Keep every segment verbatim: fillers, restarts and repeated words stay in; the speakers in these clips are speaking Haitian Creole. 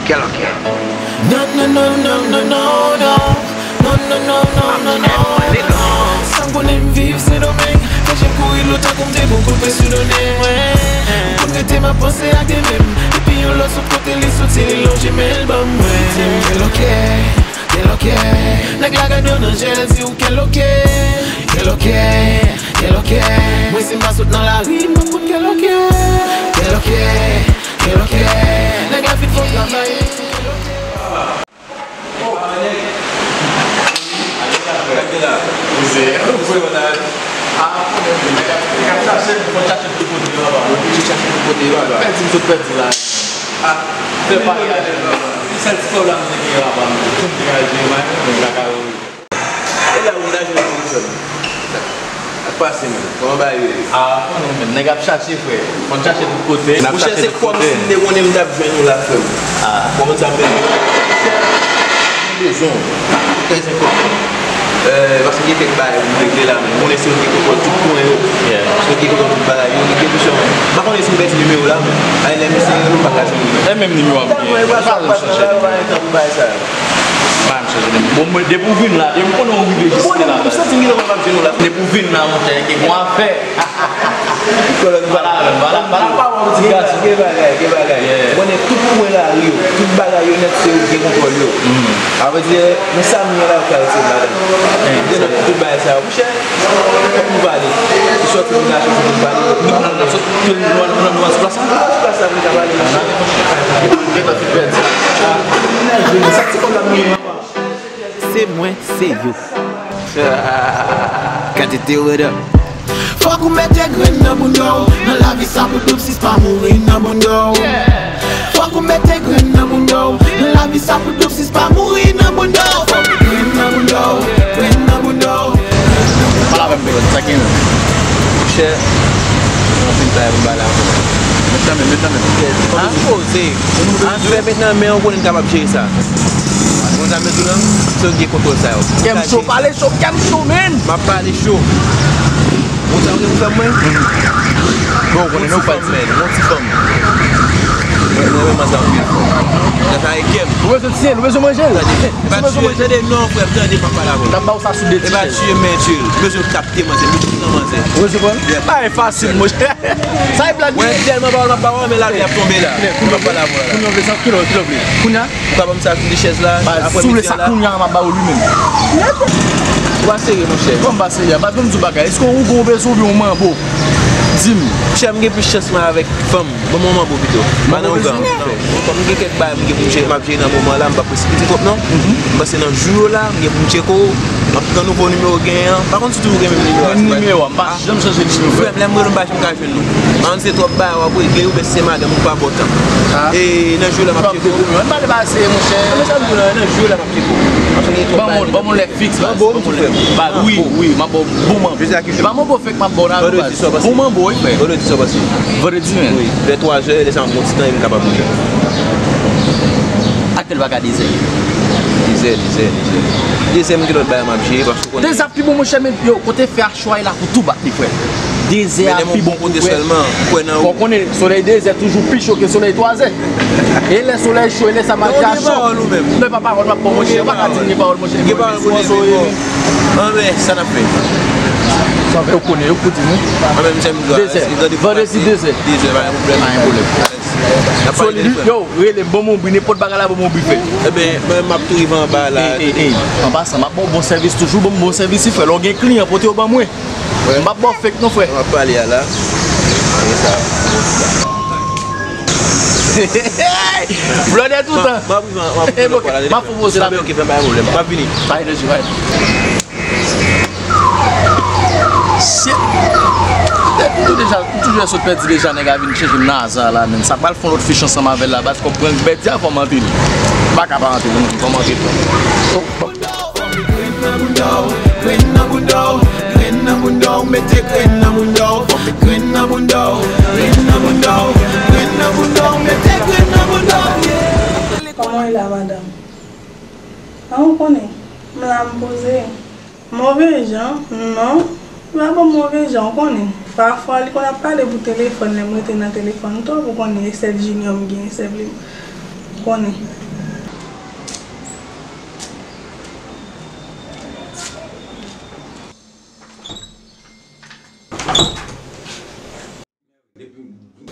Kèlòkè. Non, non, non, non, non, non, non. Non, non, non, non, non, non, non. Sa m konnen m viv Sendomeng. Fè je m kouri dlo tankou m te pran kout pwen sou do nèg mwen. Pou m rete m ap panse ak demen m. Epi yon lòt sot kote li soti, li lonje men l ban mwen. Kèlòkè, kèlòkè. Nèg la gade w nan je l, di w kèlòkè. Kèlòkè, kèlòkè. Mwen si m pa sot nan lari, m p ap konn kèlòkè. Kèlòkè, kèlòkè. Nèg la fin fè w travay. Pèdi m sot pèdi la. Fè pa. Sèl ti pwoblèm m te gen la, pa m konn degaje, m pa konn kaka yo. E la ou ta jwenn telefòn? Sa k pase menm? Kòman bagay yo ye? Ah, konnen menm, nèg ap chache, frè. Fò n chache tout kote. Monchè, se kòmsi m te konnen m t ap jwenn ou la, frè m. Ah. Kòman sa m bezwen? M bezwen w. Trè enpòtan. Euh, paske gen kèk bagay pou m regle la menm. Konnen se yo ki gen kontwòl tout pwen yo. Yeah. Se yo ki gen kontwòl tout bagay yo. Li gen pou chanje. M pa konnen si m pèdi nimewo la, men. Ay, lè misye rele w, m pa ka jwenn li. E menm nimewo a m genyen. Pa janm chanje. Bagay sa yo. Pa janm chanje nimewo. Bon, mwen, depi w vin la, depi m konnen w rive jis la. Bon, depi m santi m gentan wè m ap jwenn ou la. Depi w vin la, monchè, gen yon afè. Vala, vala, vala, vala, pawòl ti gason. Gen bagay, gen bagay. Yeah. Ou konnen tout pwen lari yo, tout bagay yo nèt se yo ki gen kontwòl yo. Mm. Sa vle di, nan sa m ye la, yo ka retire m ladan. Gen tout bagay sa yo. Monchè, fòk nou pale. Ou sòti pou n achte, fòk nou pale. Nou, nou, nou, nou, nou, nou, sou plas la? Sou plas la, nou ka pale, monchè. Gentan fin pèdi. Sa ti kòb la, nou. Se mwen, se yo. K T T, what up? Fòk ou mete grenn nan bounda w. Nan lavi sa pou doub sis pa mouri nan bounda w. Fòk ou mete grenn nan bounda w. Nan lavi sa pou doub sis pa mouri nan bounda w. Fòk grenn nan bounda w, grenn nan bounda w. Pale avè m, bro, sa gen menm. Monchè, anpil bagay pou m pale avè w. Met nan men, met nan men. An poze. An fè met nan men, ou konnen n kapab jere sa. Ou konn sa m di w la? Se yo ki gen kontwòl sa yo. Kè m cho, pale cho, kè m cho, man. M ap pale cho. Ou sa ou gen pou fè mwen? Bon, ou konnen non, ou pa di. Yon ti fanm. Mwen, mwen renmen sa anpil. Sa, sa e kè m. Ou bezwen tiye l, ou bezwen manje l. Tande, e pa tiye, tande non, frè m, tande, m ap pale avè w. N ap ba w sa sou de ti chèz. E pa tiye, men tiye l. M bezwen kapte manzè, m bezwen pran manzè. Ou bezwen pran? Yeah. Bagay fasil, monchè. Sa e blag. Mwen tèlman pawòl m ap ba w, men lavi ap tonbe la. M ap pale avè w la. Kounye a w vle sa, kilè, kilè w vle? Kounye a? Ou ka ban m sa sou de chèz la, apre midi a la? Baz, si w vle sa kounye a, m ap ba w li menm. Ou pa serye, monchè. Kòman m pa serye a? Baz, ban m di w bagay. Èske w gen yon bezwen oubyen yon manbo? Di m. Monchè, m gen plis chans mwen avèk fanm. Ban m yon manbo pito. Pa nan ougan. Kòm m gen kèk bagay m gen pou m jere, m ap jere nan moman la, m p ap presipite twòp non. M panse nan jou yo la, m gen pou m tcheke w. M ap pran nouvo nimewo w genyen an. Pa konn si toujou gen menm nimewo a. Menm nimewo a, m pa janm chanje nimewo. Frè m, lè m rele w, m pa janm ka jwenn nou. Pa konn se twòp bagay w ap regle oubyen si se madanm ou pa ba w tan. E nan jou yo la, m ap tcheke w. Mwen pale pase, monchè. Nan jou yo la, m ap tcheke w. Ban m yon lè fiks, baz. Ban m yon lè. Baz, wi, wi, m ap ba w bon manbo. E pa manbo fake m ap ba w la, non, baz. Bon manbo, wi, frè. Vandredi sa w pase? Vandredi, men. Wi, vè twazè, lè sa m pran ti tan, e m kapab vini. Ak tèl bagay dezè. Dezè, dezè, dezè. Dezè, m gen lòt bagay m ap jere, paske w konnen. Dezè ap pi bon, monchè, men, yo, kote fè a cho a ye la pou tou bat li, frè. Dezè a pi bon pou frè. Fò w konnen, solèy dezè toujou pi cho ke solèy twazè. E lè solèy cho, e lè sa mache a cho. Non, e pa pawòl m ap ba w, monchè. Ou pa ka di m gen pawòl, monchè. Gen pawòl pou leve, bon. Anben, sa n ap fè? Sa fè, ou konnen, yo pou di nou. Anben, m sèm dwa. Dezè. Vandredi, dezè. Dezè, pa gen pwoblèm. Pa gen pwoblèm. N ap pale telefòn. Yo, rele m, ban m yon bri, nenpòt bagay la, ban m yon bri, frè. Eben, mwen, m ap tou rive anba la. Ey, ey, ey. An pasan, m ap ba w bon sèvis toujou, ban m bon sèvis, wi, frè. Lè w gen kliyan, pote yo ban mwen. M p ap ba w fake non, frè. M ap pale a la. Blòdè toutan. M ap, m ap, m ap, m ap fè w poze la. Ok, fè m pa gen pwoblèm. M ap vini. Pa gen danje, pa gen. Shit. M toujou deja, m toujou sot pèdi deja, nèg la vin chèche m nan aza la, menn. Sa pral fè yon lòt fich ansanm avè l la, baz, kòm pran pèdi a, fò m antre li. M pa ka pa antre li, non, fò m antre li. Grenn nan bounda w, grenn nan bounda w, grenn nan bounda w, mete grenn nan bounda w, grenn nan bounda w, grenn nan bounda w, grenn nan bounda w, mete grenn nan bounda w, yeah. Kòman w ye la, madanm? An, ou konnen, m la m poze. Move jan? Non, li pa ban m move jan, ou konnen. Pafwa, li konn ap pale pou telefòn, lè m rete nan telefòn twòp, ou konnen, e sèl Junior m gen, e sèl li m konnen.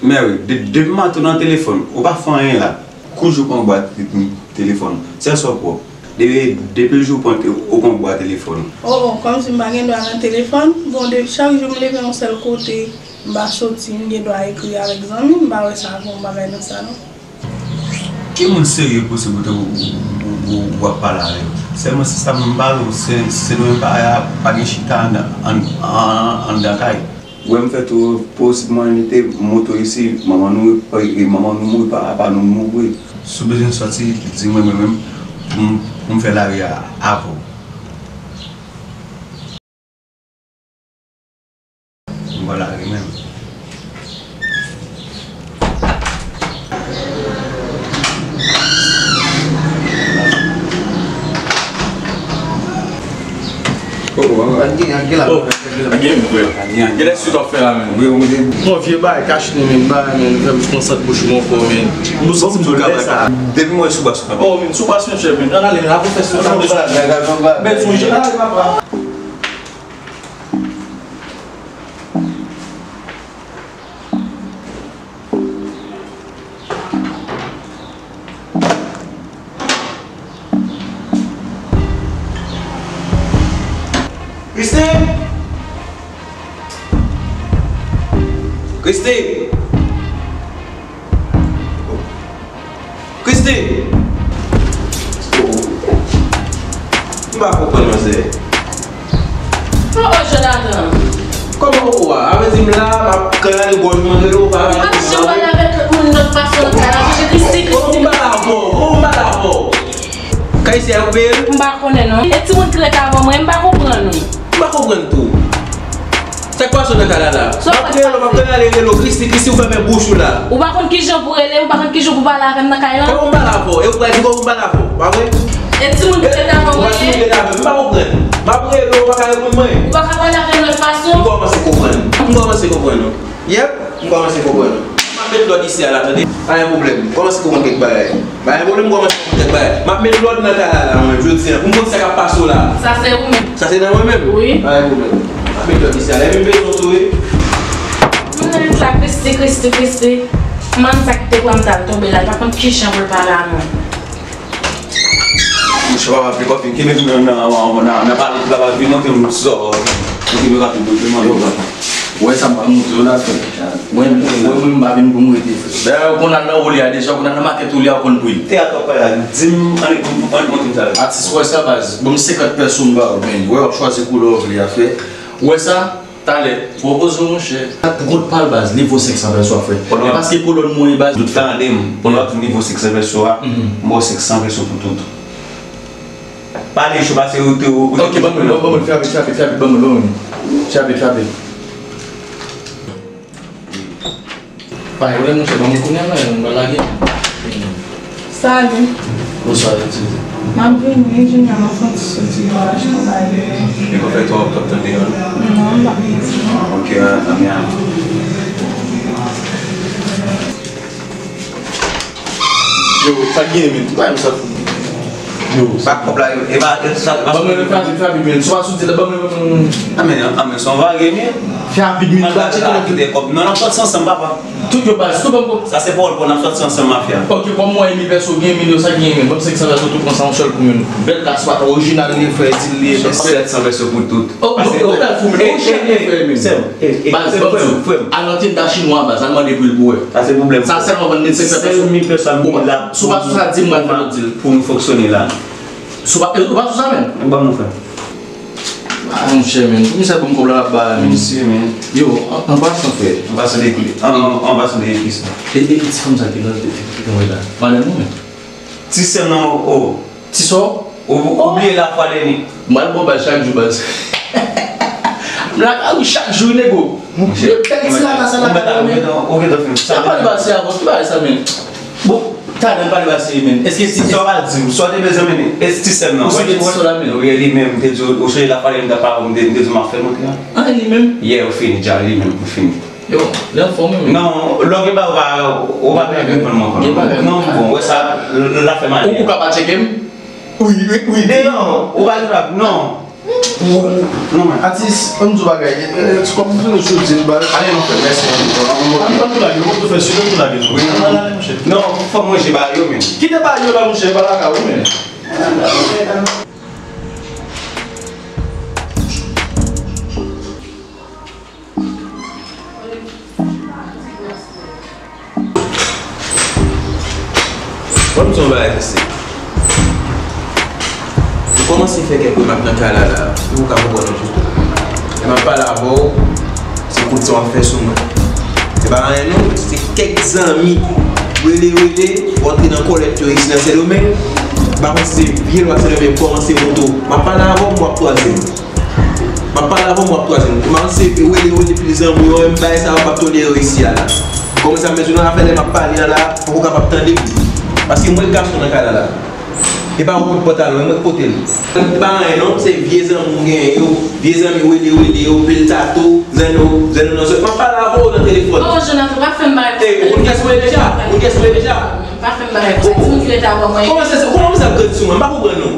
Mary, de- depi maten w nan telefòn, ou pa fè anyen la. Kou jou pran bwa te- telefòn, sèl sa w pran. De- depi jou pran te- ou pran bwa telefòn. Oh, oh, kòmsi m pa gen dwa nan telefòn. Bon, de- chak jou m leve yon sèl kote, m pa soti, m gen dwa ekri avèk zanmi m, m pa wè sa gon bagay nan sa non. Ki moun serye posib ou te ou- ou- ou- ou ap pale avè l? Sèlman se sa m pale w, se se nou menm pa pa gen chita ann- ann- ann- anndan kay. Ou wè m fè tou posib mwen mete moto isi, manman nou e manman nou mouri, papa nou mouri. Si w bezwen sòti, di mwen mwen menm pou m pou m fè lari a avè w. M pa lage menm. Oh, oh, oh. An gen, an gen la. Oh, an gen, frè. An gen, an gen. Genlè si w t ap fè la menm. Wi, wi, wi. Bon, vye bagay, kach nou menm, bagay menm, fè m konsantre bouch mwen ankò menm. M santi m tou lè sa. Depi mwen sou bas. Oh, men sou bas, men chè, men. Ann ale, la pou fè sou sa. Men sonje, ale, papa. Christine! Christine! Christine! M pa konprann, manzè. Oh, oh, Jonathan. Kòman ou a? A vle di m la, m ap kanale gòj mwen, rele w pa. Ou pa bezwen pale avèk lòt moun lòt fason nan kay la, paske Christie, Christie. Kòman m pale avè w? Kòman m pale avè w? Kay isi a yo peye l? M pa konnen non. E timoun ki ret avè mwen, m pa konprann ou. M pa konprann tou. Sa k pase w nan kay la la? M ap rele w, m ap kanale rele w, Christie, Christie, ou fèmen bouch ou la. Ou pa konn kijan pou rele, ou pa konn kijan pou pale avè m nan kay la. Kòman m pale avè w? E ou pral di kòman m pale avè w, pa vre? E timoun ki ret avè w, ou pa timoun ki ret avè m, m pa konprann. M ap rele w, ou pa ka reponn mwen. Ou pa ka pale avè m lòt fason? M kòmanse konprann. M kòmanse konprann, wi. Yèp, m kòmanse konprann. M ap met lòd isi a la, tande. Pa gen pwoblèm. M kòmanse konprann kèk bagay. Pa gen pwoblèm, m kòmanse konprann kèk bagay. M ap met lòd nan kay la, la, mwen, jodi a, pou m konn sa k ap pase w la. Sa se ou menm. Sa se nan mwen menm? Wi. Pa gen pwoblèm. M ap met lòd isi a. Lè m bezwen w tou, wi. Mwen nan sa, Christie, Christie, Christie. Mann sa ki te pran m t al tonbe la, li pa konn kijan pou l pale a mwen. Monchè, papa, pli kòfin kenbe m nan, nan, nan, nan pale, papa, vin montre m sò. Montre m rapid, montre m rapid. Ou wè sa m pral montre w la, frè. Mwen, mwen, mwen, m pa vin pou m rete, frè. Dayè, ou konn al nan olye a deja, ou konn al nan makèt olye a, ou konn bri. Teyat w ap pale la, di m, ann, ann, ann, ann, ann, ann. Atis, ou wè sa, baz. Ban m senkant pèso m ba ou, men. Ou wè, w ap chwazi koulè w vle a, frè. Ou wè sa? Talè, pwopoze w, monchè. Pou kont pa l, baz, li vo senk san pèso a, frè. E paske kolòn mwen, baz. Tande m, pandan w ap di li vo senk san pèso a, m ba w senk san pèso pou tout. Pale cho, pase ou te ou te. Ok, ban mwen, ban mwen, fè rapid, fè rapid, fè rapid, ban mwen, ban mwen. Fè rapid, fè rapid. Pa gen pwoblèm, monchè, ban mwen kounye a, non, m pral lage. Salut. Bonswa, Titi. M ap vini, wi, Junior, m ap fè yon ti soti dèyò achte yon bagay. Li pa fè twòp, twòp tan deyò, non? Non, m p ap menti, non. Ok, ann ale. Yo, sa k genyen, men? Ou pa wè m sa fou. Yo, sa kòb la, e pa, e sa, e pa. Ban mwen, fè rapid, fè rapid, men. Si w pa soti la, ban mwen, ban mwen. A, men, a, men, se yon vage, men. Fè rapid, men. Ba, ba, ba, kite kòb. Non, n ap sòti ansanm, papa. Tout yo baz, tout ban m kòb. Sa se pawòl pa w, n ap sòti ansanm, mafya. Ok, kòb mwen, mil pèso, gen mil yo, sa k genyen, men. Ban m senk san pèso, tout pran sa yon sèl kou, men. Bèl kas, papa, orijinal, li frè, di li. Sèt san pèso pou tout. Oh, oh, oh, bèl fou, men. Orijinal, li frè, men. Sè m, e, e, baz, frè m, frè m. Al nan tenda chinwa, baz, al mande pri l pou wè. Sa se pwoblèm. Sa sèlman vann mil senk san pèso. Sèl mil pèso a, mil la. Si w pa sou sa, di m, mwen fè lòt di l. Pou nou fonksyone la. Si w pa, ou pa sou sa, menm? Ou ban nou fè. Ah, monchè, menm. Pou misye ban m kòb la, l ap ba la, menm. Mesye, menm. Yo, an, an pasan, frè. An pasan de kle. An, an, an pasan de epis la. E, e, e ti fanm sa ki nan, ki, ki, ki, ki, la. Madanm ou, menm? Ti sè m nan, o, o. Ti sè w? Ou, ou bliye lafwa dènye. M al bò bal chak jou, baz. M lakay ou chak jou, nego. Monchè, yo bèl ti lakay sa lakay la, men. Ou gentan fin. Sa pa l pase avè w, ki bagay sa, men. Bon, Talè m pale ba Seri, men. Èske ti sè w pa di m, sè w te bezwen, men, e ti sè m nan. Ou sonje ti sè w la, men? Wi, li menm, m te di w, ou sonje l ap pale, m t ap pale, m te, m te di w m ap fè l montre a? Ah, li menm? Yeah, ou fini dja, li menm, ou fini. Yo, lè anfòm, wi, men. Non, lè w gen bagay, ou pa, ou pa bezwen vin pran m ankò, non. Non, m bon, wè sa, l, l ap fè m ale. Ou, ou ka pa tcheke m? Wi, wi, wi. Non, ou pa gen dwa, non. Non, men. Atis, ann di w bagay. Eh, eh, ti kòm m fini sou di l, ba. Ale, non, frè, mèsi. Ann, ann tou lage, nou tou fè sud, ann tou lage, non. Wi. Ann ale, monchè. Non, fò manje ba yo, men. Kite ba yo la, monchè, ba la ka ou, men. Ban m di w yon bagay, mesye. M kòmanse fè kèk remak nan kay la, la. Ou ka konprann mwen tou. Lè m ap pale avè w, se kout san w ap fè sou mwen. Se pa anyen non, se kèk zanmi. Rele, rele, w antre nan kòlèt yo isi nan Sendomeng. M pa konn si se vye lwa Sendomeng kòmanse monte w. M ap pale avè w, m w ap twaze m. M ap pale avè w, m w ap twaze m. M ap se rele, rele pil zanmi yo, menm bagay sa yo p ap tolere yo isi a la. Kòman sa m bezwen nan afè lè m ap pale a la, fòk ou kapab tande m. Paske mwen gason nan kay la la. E pa ou k pantalon, e mwen k pote l. Se pa anyen non, se vye zanmi w genyen yo, vye zanmi rele, rele yo, pil tato, zanno, zanno nan zòrèy. M ap pale avè w nan telefòn. Oh, Jonathan, pa fè m bagay konsa. Eh, ou konn kiyès mwen ye deja? Ou konn kiyès mwen ye deja? Pa fè m bagay konsa. Ti moun ki rete avè mwen. Kòman se, kòman ou sa grandi sou mwen? M pa konprann non.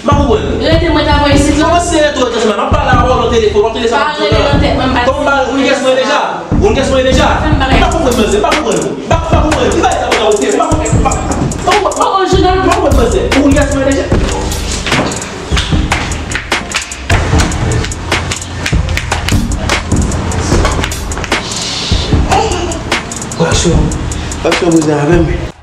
M pa konprann. Rete mwen ta voye isit la. Kòman se rete w nan tèt mwen? M ap pale avè w nan telefòn, w ap tande sa m ap di w la. Pa rele nan tèt mwen, m pa. Kòman m pa, ou konn kiyès mwen ye deja? Ou konn kiyès mwen ye deja? M pa konprann manzè, m pa konprann. M pa, m pa konprann. Ki bagay sa konsa, ok? M pa konprann, m pa, m pa konprann. Oh, oh, Jonathan. M pa konprann manzè. Ou konn kiyès mwen ye deja? Pastè, pastè, poze avè m.